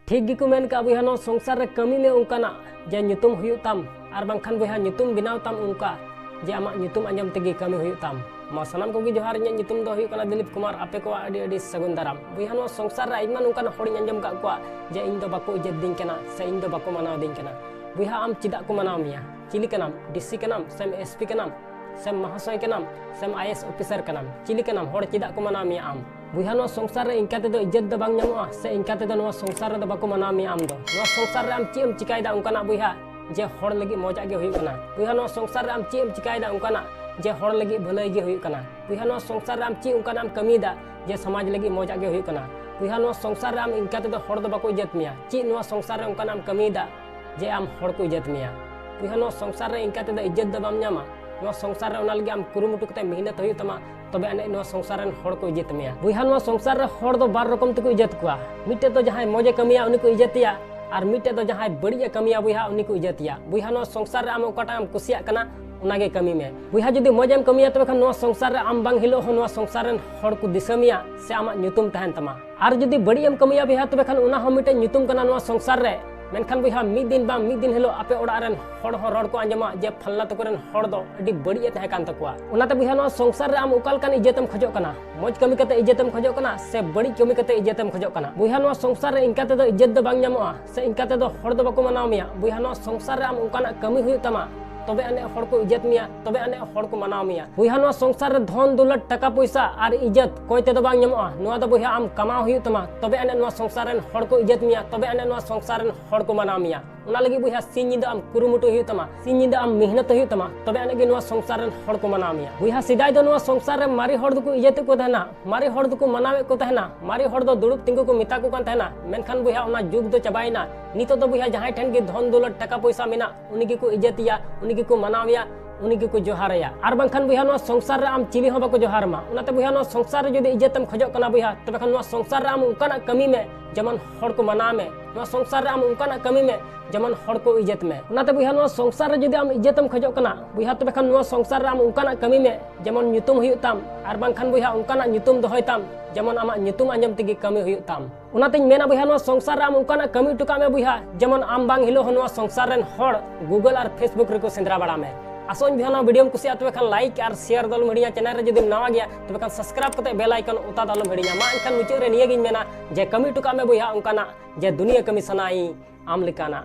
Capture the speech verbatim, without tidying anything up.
ᱴᱷᱤᱠ ᱜᱮᱠᱚ ᱢᱮᱱ ᱠᱟᱜᱼᱟ ᱵᱚᱭᱦᱟ, ᱱᱚᱣᱟ ᱥᱚᱝᱥᱟᱨ ᱨᱮ ᱠᱟᱹᱢᱤ ᱢᱮ ᱚᱱᱠᱟᱱᱟᱜ ᱡᱮ ᱧᱩᱛᱩᱢ ᱦᱩᱭᱩᱜ ᱛᱟᱢ, ᱟᱨ ᱵᱟᱝᱠᱷᱟᱱ ᱵᱚᱭᱦᱟ ᱧᱩᱛᱩᱢ ᱵᱮᱱᱟᱣ ᱛᱟᱢ ᱚᱱᱠᱟ ᱡᱮ ᱟᱢᱟᱜ ᱧᱩᱛᱩᱢ ᱟᱸᱡᱚᱢ ᱛᱮᱜᱮ ᱠᱟᱹᱢᱤ ᱦᱩᱭᱩᱜ ᱛᱟᱢ᱾ ᱢᱟ ᱥᱟᱱᱟᱢ ᱠᱚᱜᱮ ᱡᱚᱦᱟᱨ, ᱤᱧᱟᱹᱜ ᱧᱩᱛᱩᱢ ᱫᱚ ᱦᱩᱭᱩᱜ ᱠᱟᱱᱟ ᱫᱤᱞᱤᱯ ᱠᱩᱢᱟᱨ᱾ ᱟᱯᱮ ᱠᱚᱣᱟᱜ ᱟᱹᱰᱤ ᱟᱹᱰᱤ ᱥᱟᱹᱜᱩᱱ ᱫᱟᱨᱟᱢ᱾ ᱵᱚᱭᱦᱟ, ᱱᱚᱣᱟ ᱥᱚᱝᱥᱟᱨ ᱨᱮ ᱟᱭᱢᱟ ᱱᱚᱝᱠᱟᱱ ᱦᱚᱲᱤᱧ ᱟᱸᱡᱚᱢ ᱠᱟᱜ ᱠᱚᱣᱟ ᱡᱮ ᱤᱧ ᱫᱚ ᱵᱟᱠᱚ ᱤᱡᱽᱡᱚᱛ ᱫᱤᱧ ᱠᱟᱱᱟ ᱥᱮ ᱤᱧ ᱫᱚ ᱵᱟᱠᱚ ᱢᱟᱱᱟᱣ ᱫᱤᱧ ᱠᱟᱱᱟ᱾ ᱵᱚᱭᱦᱟ, ᱟᱢ ᱪᱮᱫᱟᱜ ᱠᱚ ᱢᱟᱱᱟᱣ ᱢᱮᱭᱟ? ᱪᱤᱞᱤ ᱠᱟᱱᱟᱢ? ᱰᱤᱥᱤ ᱠᱟᱱᱟᱢ ᱥᱮᱢ ᱮᱥᱯᱤ ᱠᱟᱱᱟᱢ ᱥᱮᱢ ᱢᱟᱦᱟᱥᱚᱭ ᱠᱟᱱᱟᱢ ᱥᱮᱢ ᱟᱭᱮᱥ ᱚᱯᱷᱤᱥᱟᱨ ᱠᱟᱱᱟᱢ? ᱪᱤᱞᱤ ᱠᱟᱱᱟᱢ? ᱦᱚᱲ ᱪᱮᱫᱟᱜ ᱠᱚ ᱢᱟᱱᱟᱣ ᱢᱮᱭᱟ ᱟᱢ? ᱵᱚᱭᱦᱟ, ᱱᱚᱣᱟ ᱥᱚᱝᱥᱟᱨ ᱨᱮ ᱤᱱᱠᱟ ᱛᱮᱫᱚ ᱤᱡᱽᱡᱚᱛ ᱫᱚ ᱵᱟᱝ ᱧᱟᱢᱚᱜᱼᱟ, ᱥᱮ ᱤᱱᱠᱟ ᱛᱮᱫᱚ ᱱᱚᱣᱟ ᱥᱚᱝᱥᱟᱨ ᱨᱮᱫᱚ ᱵᱟᱠᱚ ᱢᱟᱱᱟᱣ ᱢᱮᱭᱟ ᱟᱢ ᱫᱚ᱾ ᱱᱚᱣᱟ ᱥᱚᱝᱥᱟᱨ ᱨᱮ ᱟᱢ ᱪᱮᱫ ᱮᱢ ᱪᱤᱠᱟᱭᱮᱫᱟ ᱚᱱᱠᱟᱱᱟᱜ ᱵᱚᱭᱦᱟ, ᱡᱮ ᱦᱚᱲ ᱞᱟᱹᱜᱤᱫ ᱢᱚᱡᱟᱜ ᱜᱮ ᱦᱩᱭᱩᱜ ᱠᱟᱱᱟ? ᱵᱚᱭᱦᱟ, ᱱᱚᱣᱟ ᱥᱚᱝᱥᱟᱨ ᱨᱮ ᱟᱢ ᱪᱮᱫ ᱮᱢ ᱪᱤᱠᱟᱭᱮᱫᱟ ᱚᱱᱠᱟᱱᱟᱜ ᱡᱮ ᱦᱚᱲ ᱞᱟᱹᱜᱤᱫ ᱵᱷᱟᱹᱞᱟᱹᱭ ᱜᱮ ᱦᱩᱭᱩᱜ ᱠᱟᱱᱟ? ᱵᱚᱭᱦᱟ, ᱱᱚᱣᱟ ᱥᱚᱝᱥᱟᱨ ᱨᱮ ᱟᱢ ᱪᱮᱫ ᱚᱱᱠᱟᱱᱟᱜ ᱮᱢ ᱠᱟᱹᱢᱤᱭᱮᱫᱟ ᱡᱮ ᱥᱚᱢᱟᱡᱽ ᱞᱟᱹᱜᱤᱫ ᱢᱚᱡᱟᱜ ᱜᱮ ᱦᱩᱭᱩᱜ ᱠᱟᱱᱟ? ᱵᱚᱭᱦᱟ, ᱱᱚᱣᱟ ᱥᱚᱝᱥᱟᱨ ᱨᱮ ᱟᱢ ᱤᱱᱠᱟ ᱛᱮᱫᱚ ᱦᱚᱲ ᱫᱚ ᱵᱟᱠᱚ ᱤᱡᱽᱡᱚᱛ ᱢᱮᱭᱟ᱾ ᱪᱮᱫ ᱱᱚᱣᱟ ᱥᱚᱝᱥᱟᱨ ᱨᱮ ᱚᱱᱠᱟᱱᱟᱜ ᱮᱢ ᱠᱟᱹᱢᱤᱭᱮᱫᱟ ᱡᱮ ᱟᱢ ᱦᱚᱲ ᱠᱚ ᱤᱡᱽᱡᱚᱛ ᱢᱮᱭᱟ? ᱵᱚᱭᱦᱟ, ᱱᱚᱣᱟ ᱥᱚᱝᱥᱟᱨ ᱨᱮ ᱤᱱᱠᱟ ᱛᱮᱫᱚ ᱤᱡᱽᱡᱚᱛ ᱫᱚ ᱵᱟᱢ ᱧᱟᱢᱟ᱾ ᱱᱚᱣᱟ ᱥᱚᱝᱥᱟᱨ ᱨᱮ ᱚᱱᱟ ᱞᱟᱹᱜᱤᱫ ᱟᱢ ᱠᱩᱨᱩᱢᱩᱴᱩ ᱠᱟᱛᱮ ᱢᱮᱦᱱᱚᱛ ᱦᱩᱭᱩᱜ ᱛᱟᱢᱟ, ᱛᱚᱵᱮ ᱟᱹᱱᱤᱡ ᱱᱚᱣᱟ ᱥᱚᱝᱥᱟᱨ ᱨᱮᱱ ᱦᱚᱲ ᱠᱚ ᱤᱡᱽᱡᱚᱛ ᱢᱮᱭᱟ᱾ ᱵᱚᱭᱦᱟ, ᱱᱚᱣᱟ ᱥᱚᱝᱥᱟᱨ ᱨᱮ ᱦᱚᱲ ᱫᱚ ᱵᱟᱨ ᱨᱚᱠᱚᱢ ᱛᱮᱠᱚ ᱤᱡᱽᱡᱚᱛ ᱠᱚᱣᱟ᱾ ᱢᱤᱫᱴᱮᱡ ᱫᱚ ᱡᱟᱦᱟᱸᱭ ᱢᱚᱡᱮ ᱠᱟᱹᱢᱤᱭᱟ ᱩᱱᱤ ᱠᱚ ᱤᱡᱽᱡᱚᱛᱮᱭᱟ, ᱟᱨ ᱢᱤᱫᱴᱮᱡ ᱫᱚ ᱡᱟᱦᱟᱸᱭ ᱵᱟᱹᱲᱤᱡ ᱮ ᱠᱟᱹᱢᱤᱭᱟ ᱵᱚᱭᱦᱟ ᱩᱱᱤ ᱠᱚ ᱤᱡᱽᱡᱚᱛᱮᱭᱟ᱾ ᱵᱚᱭᱦᱟ, ᱱᱚᱣᱟ ᱥᱚᱝᱥᱟᱨ ᱨᱮ ᱟᱢ ᱚᱠᱟᱴᱟᱜ ᱮᱢ ᱠᱩᱥᱤᱭᱟᱜ ᱠᱟᱱᱟ ᱚᱱᱟᱜᱮ ᱠᱟᱹᱢᱤ ᱢᱮ᱾ ᱵᱚᱭᱦᱟ, ᱡᱩᱫᱤ ᱢᱚᱡᱮᱢ ᱠᱟᱹᱢᱤᱭᱟ ᱛᱚᱵᱮ ᱠᱷᱟᱱ ᱱᱚᱣᱟ ᱥᱚᱝᱥᱟᱨ ᱨᱮ ᱟᱢ ᱵᱟᱝ ᱦᱤᱞᱳᱜ ᱦᱚᱸ ᱱᱚᱣᱟ ᱥᱚᱝᱥᱟᱨ ᱨᱮᱱ ᱦᱚᱲ ᱠᱚ ᱫᱤᱥᱟᱹ ᱢᱮᱭᱟ ᱥᱮ ᱟᱢᱟᱜ ᱧᱩᱛᱩᱢ ᱛᱟᱦᱮᱱ ᱛᱟᱢᱟ᱾ ᱟᱨ ᱡᱩᱫᱤ ᱵᱟᱹᱲᱤᱡ ᱮᱢ ᱠᱟᱹᱢᱤᱭᱟ ᱵᱚᱭᱦᱟ ᱛᱚᱵᱮ ᱠᱷᱟᱱ ᱚᱱᱟ ᱦᱚᱸ ᱢᱤᱫᱴᱮᱡ ᱧᱩᱛᱩᱢ ᱠᱟᱱᱟ ᱱᱚᱣᱟ ᱥᱚᱝᱥᱟᱨ ᱨᱮ᱾ ᱢᱮᱱᱠᱷᱟᱱ ᱵᱚᱭᱦᱟ, ᱢᱤᱫ ᱫᱤᱱ ᱵᱟᱝ ᱢᱤᱫ ᱫᱤᱱ ᱦᱤᱞᱳᱜ ᱟᱯᱮ ᱚᱲᱟᱜ ᱨᱮᱱ ᱦᱚᱲ ᱦᱚᱸ ᱨᱚᱲ ᱠᱚ ᱟᱸᱡᱚᱢᱟ ᱡᱮ ᱯᱷᱟᱞᱱᱟ ᱛᱟᱠᱚ ᱨᱮᱱ ᱦᱚᱲ ᱫᱚ ᱟᱹᱰᱤ ᱵᱟᱹᱲᱤᱡ ᱮ ᱛᱟᱦᱮᱸ ᱠᱟᱱ ᱛᱟᱠᱚᱣᱟ᱾ ᱚᱱᱟᱛᱮ ᱵᱚᱭᱦᱟ, ᱱᱚᱣᱟ ᱥᱚᱝᱥᱟᱨ ᱨᱮ ᱟᱢ ᱚᱠᱟ ᱞᱮᱠᱟᱱ ᱤᱡᱽᱡᱚᱛ ᱮᱢ ᱠᱷᱚᱡᱚᱜ ᱠᱟᱱᱟ? ᱢᱚᱡᱽ ᱠᱟᱹᱢᱤ ᱠᱟᱛᱮ ᱤᱡᱽᱡᱚᱛ ᱮᱢ ᱠᱷᱚᱡᱚᱜ ᱠᱟᱱᱟ ᱥᱮ ᱵᱟᱹᱲᱤᱡ ᱠᱟᱹᱢᱤ ᱠᱟᱛᱮ ᱤᱡᱽᱡᱚᱛ ᱮᱢ ᱠᱷᱚᱡᱚᱜ ᱠᱟᱱᱟ? ᱵᱚᱭᱦᱟ, ᱱᱚᱣᱟ ᱥᱚᱝᱥᱟᱨ ᱨᱮ ᱤᱱᱠᱟ ᱛᱮᱫᱚ ᱤᱡᱽᱡᱚᱛ ᱫᱚ ᱵᱟᱝ ᱧᱟᱢᱚᱜᱼᱟ, ᱥᱮ ᱤᱱᱠᱟ ᱛᱮᱫᱚ ᱦᱚᱲ ᱫᱚ ᱵᱟᱠᱚ ᱢᱟᱱᱟᱣ ᱢᱮᱭᱟ᱾ ᱵᱚᱭᱦᱟ, ᱱᱚᱣᱟ ᱥᱚᱝᱥᱟᱨ ᱨᱮ ᱟᱢ ᱚᱱᱠᱟᱱᱟᱜ ᱠᱟᱹᱢᱤ ᱦᱩᱭᱩᱜ ᱛᱟᱢᱟ, ᱛᱚᱵᱮ ᱟᱹᱱᱤᱡ ᱦᱚᱲ ᱠᱚ ᱤᱡᱽᱡᱚᱛ ᱢᱮᱭᱟ, ᱛᱚᱵᱮ ᱟᱹᱱᱤᱡ ᱦᱚᱲ ᱠᱚ ᱢᱟᱱᱟᱣ ᱢᱮᱭᱟ᱾ ᱵᱚᱭᱦᱟ, ᱱᱚᱣᱟ ᱥᱚᱝᱥᱟᱨ ᱨᱮ ᱫᱷᱚᱱ ᱫᱚᱞᱚᱛ, ᱴᱟᱠᱟ ᱯᱚᱭᱥᱟ ᱟᱨ ᱤᱡᱽᱡᱚᱛ ᱠᱚᱭ ᱛᱮᱫᱚ ᱵᱟᱝ ᱧᱟᱢᱚᱜᱼᱟ᱾ ᱱᱚᱣᱟ ᱫᱚ ᱵᱚᱭᱦᱟ ᱟᱢ ᱠᱟᱢᱟᱣ ᱦᱩᱭᱩᱜ ᱛᱟᱢᱟ, ᱛᱚᱵᱮ ᱟᱹᱱᱤᱡ ᱱᱚᱣᱟ ᱥᱚᱝᱥᱟᱨ ᱨᱮᱱ ᱦᱚᱲ ᱠᱚ ᱤᱡᱽᱡᱚᱛ ᱢᱮᱭᱟ, ᱛᱚᱵᱮ ᱟᱹᱱᱤᱡ ᱱᱚᱣᱟ ᱥᱚᱝᱥᱟᱨ ᱨᱮᱱ ᱦᱚᱲ ᱠᱚ ᱢᱟᱱᱟᱣ ᱢᱮᱭᱟ᱾ ᱚᱱᱟ ᱞᱟᱹᱜᱤᱫ ᱵᱚᱭᱦᱟ ᱥᱤᱧ ᱧᱤᱫᱟᱹ ᱟᱢ ᱠᱩᱨᱩᱢᱩᱴᱩ ᱦᱩᱭᱩᱜ ᱛᱟᱢᱟ, ᱥᱤᱧ ᱧᱤᱫᱟᱹ ᱟᱢ ᱢᱮᱦᱱᱚᱛ ᱦᱩᱭᱩᱜ ᱛᱟᱢᱟ, ᱛᱚᱵᱮ ᱟᱹᱱᱤᱡ ᱜᱮ ᱱᱚᱣᱟ ᱥᱚᱝᱥᱟᱨ ᱨᱮᱱ ᱦᱚᱲ ᱠᱚ ᱢᱟᱱᱟᱣ ᱢᱮᱭᱟ᱾ ᱵᱚᱭᱦᱟ, ᱥᱮᱫᱟᱭ ᱫᱚ ᱱᱚᱣᱟ ᱥᱚᱝᱥᱟᱨ ᱨᱮ ᱢᱟᱨᱮ ᱦᱚᱲ ᱫᱚᱠᱚ ᱤᱡᱽᱡᱚᱛᱮᱫ ᱠᱚ ᱛᱟᱦᱮᱱᱟ, ᱢᱟᱨᱮ ᱦᱚᱲ ᱫᱚᱠᱚ ᱢᱟᱱᱟᱣᱮᱫ ᱠᱚ ᱛᱟᱦᱮᱱᱟ, ᱢᱟᱨᱮ ᱦᱚᱲ ᱫᱚ ᱫᱩᱲᱩᱵ ᱛᱤᱸᱜᱩ ᱠᱚ ᱢᱮᱛᱟ ᱠᱚ ᱠᱟᱱ ᱛᱟᱦᱮᱱᱟ᱾ ᱢᱮᱱᱠᱷᱟᱱ ᱵᱚᱭᱦᱟ, ᱚᱱᱟ ᱡᱩᱜᱽ ᱫᱚ ᱪᱟᱵᱟᱭᱮᱱᱟ᱾ ᱱᱤᱛᱚᱜ ᱫᱚ ᱵᱚᱭᱦᱟ ᱡᱟᱦᱟᱸᱭ ᱴᱷᱮᱱ ᱜᱮ ᱫᱷᱚᱱ ᱫᱚᱞᱚᱛ, ᱴᱟᱠᱟ ᱯᱚᱭᱥᱟ ᱢᱮᱱᱟᱜ, ᱩᱱᱤ ᱜᱮᱠᱚ ᱤᱡᱽᱡᱚᱛᱮᱭᱟ, ᱩᱱᱤ ᱜᱮᱠᱚ ᱢᱟᱱᱟᱣᱮᱭᱟ, ᱩᱱᱤ ᱜᱮᱠᱚ ᱡᱚᱦᱟᱨᱟᱭᱟ᱾ ᱟᱨ ᱵᱟᱝᱠᱷᱟᱱ ᱵᱚᱭᱦᱟ, ᱱᱚᱣᱟ ᱥᱚᱝᱥᱟᱨ ᱨᱮ ᱟᱢ ᱪᱤᱞᱤ ᱦᱚᱸ ᱵᱟᱠᱚ ᱡᱚᱦᱟᱨ ᱟᱢᱟ᱾ ᱚᱱᱟᱛᱮ ᱵᱚᱭᱦᱟ, ᱱᱚᱣᱟ ᱥᱚᱝᱥᱟᱨ ᱨᱮ ᱡᱩᱫᱤ ᱤᱡᱽᱡᱚᱛ ᱮᱢ ᱠᱷᱚᱡᱚᱜ ᱠᱟᱱᱟ ᱵᱚᱭᱦᱟ, ᱛᱚᱵᱮ ᱠᱷᱟᱱ ᱱᱚᱣᱟ ᱥᱚᱝᱥᱟᱨ ᱨᱮ ᱟᱢ ᱚᱱᱠᱟᱱᱟᱜ ᱠᱟᱹᱢᱤ ᱢᱮ, ᱡᱮᱢᱚᱱ ᱦᱚᱲ ᱠᱚ ᱢᱟᱱᱟᱣ ᱢᱮ᱾ ᱱᱚᱣᱟ ᱥᱚᱝᱥᱟᱨ ᱨᱮ ᱟᱢ ᱚᱱᱠᱟᱱᱟᱜ ᱠᱟᱹᱢᱤ ᱢᱮ, ᱡᱮᱢᱚᱱ ᱦᱚᱲ ᱠᱚ ᱤᱡᱽᱡᱚᱛ ᱢᱮ᱾ ᱚᱱᱟᱛᱮ ᱵᱚᱭᱦᱟ, ᱱᱚᱣᱟ ᱥᱚᱝᱥᱟᱨ ᱨᱮ ᱡᱩᱫᱤ ᱟᱢ ᱤᱡᱽᱡᱚᱛ ᱮᱢ ᱠᱷᱚᱡᱚᱜ ᱠᱟᱱᱟ ᱵᱚᱭᱦᱟ, ᱛᱚᱵᱮ ᱠᱷᱟᱱ ᱱᱚᱣᱟ ᱥᱚᱝᱥᱟᱨ ᱨᱮ ᱟᱢ ᱚᱱᱠᱟᱱᱟᱜ ᱠᱟᱹᱢᱤ ᱢᱮ, ᱡᱮᱢᱚᱱ ᱧᱩᱛᱩᱢ ᱦᱩᱭᱩᱜ ᱛᱟᱢ, ᱟᱨ ᱵᱟᱝᱠᱷᱟᱱ ᱵᱚᱭᱦᱟ, ᱚᱱᱠᱟᱱᱟᱜ ᱧᱩᱛᱩᱢ ᱫᱚᱦᱚᱭ ᱛᱟᱢ, ᱡᱮᱢᱚᱱ ᱟᱢᱟᱜ ᱧᱩᱛᱩᱢ ᱟᱸᱡᱚᱢ ᱛᱮᱜᱮ ᱠᱟᱹᱢᱤ ᱦᱩᱭᱩᱜ ᱛᱟᱢ᱾ ᱚᱱᱟᱛᱮᱧ ᱢᱮᱱᱟ ᱵᱚᱭᱦᱟ, ᱱᱚᱣᱟ ᱥᱚᱝᱥᱟᱨ ᱨᱮ ᱟᱢ ᱚᱱᱠᱟᱱᱟᱜ ᱠᱟᱹᱢᱤ ᱦᱚᱴᱚ ᱠᱟᱜ ᱢᱮ ᱵᱚᱭᱦᱟ, ᱡᱮᱢᱚᱱ ᱟᱢ ᱵᱟᱝ ᱦᱤᱞᱳᱜ ᱦᱚᱸ ᱱᱚᱣᱟ ᱥᱚᱝᱥᱟᱨ ᱨᱮᱱ ᱦᱚᱲ Google ᱟᱨ Facebook ᱨᱮᱠᱚ ᱥᱮᱸᱫᱽᱨᱟ ᱵᱟᱲᱟ ᱢᱮ᱾ ᱟᱥᱚᱜ ᱟᱹᱧ ᱵᱚᱭᱦᱟ, ᱱᱚᱣᱟ video ᱢ ᱠᱩᱥᱤᱭᱟᱜᱼᱟ, ᱛᱚᱵᱮ ᱠᱷᱟᱱ like ᱟᱨ share ᱫᱚ ᱟᱞᱚᱢ ᱦᱤᱲᱤᱧᱟ᱾ Channel ᱨᱮ ᱡᱩᱫᱤᱢ ᱱᱟᱣᱟ ᱜᱮᱭᱟ, ᱛᱚᱵᱮ ᱠᱷᱟᱱ subscribe ᱠᱟᱛᱮ bell icon ᱚᱛᱟ ᱫᱚ ᱟᱞᱚᱢ ᱦᱤᱲᱤᱧᱟ᱾ ᱢᱟ ᱮᱱᱠᱷᱟᱱ ᱢᱩᱪᱟᱹᱫ ᱨᱮ ᱱᱤᱭᱟᱹ ᱜᱤᱧ ᱢᱮᱱᱟ ᱡᱮ ᱠᱟᱹᱢᱤ ᱦᱚᱴᱚ ᱠᱟᱜ ᱢᱮ ᱵᱚᱭᱦᱟ ᱚᱱᱠᱟᱱᱟᱜ, ᱡᱮ ᱫᱩᱱᱤᱭᱟᱹ ᱠᱟᱹᱢᱤ ᱥᱟᱱᱟᱭᱤᱧ ᱟᱢ ᱞᱮᱠᱟᱱᱟᱜ᱾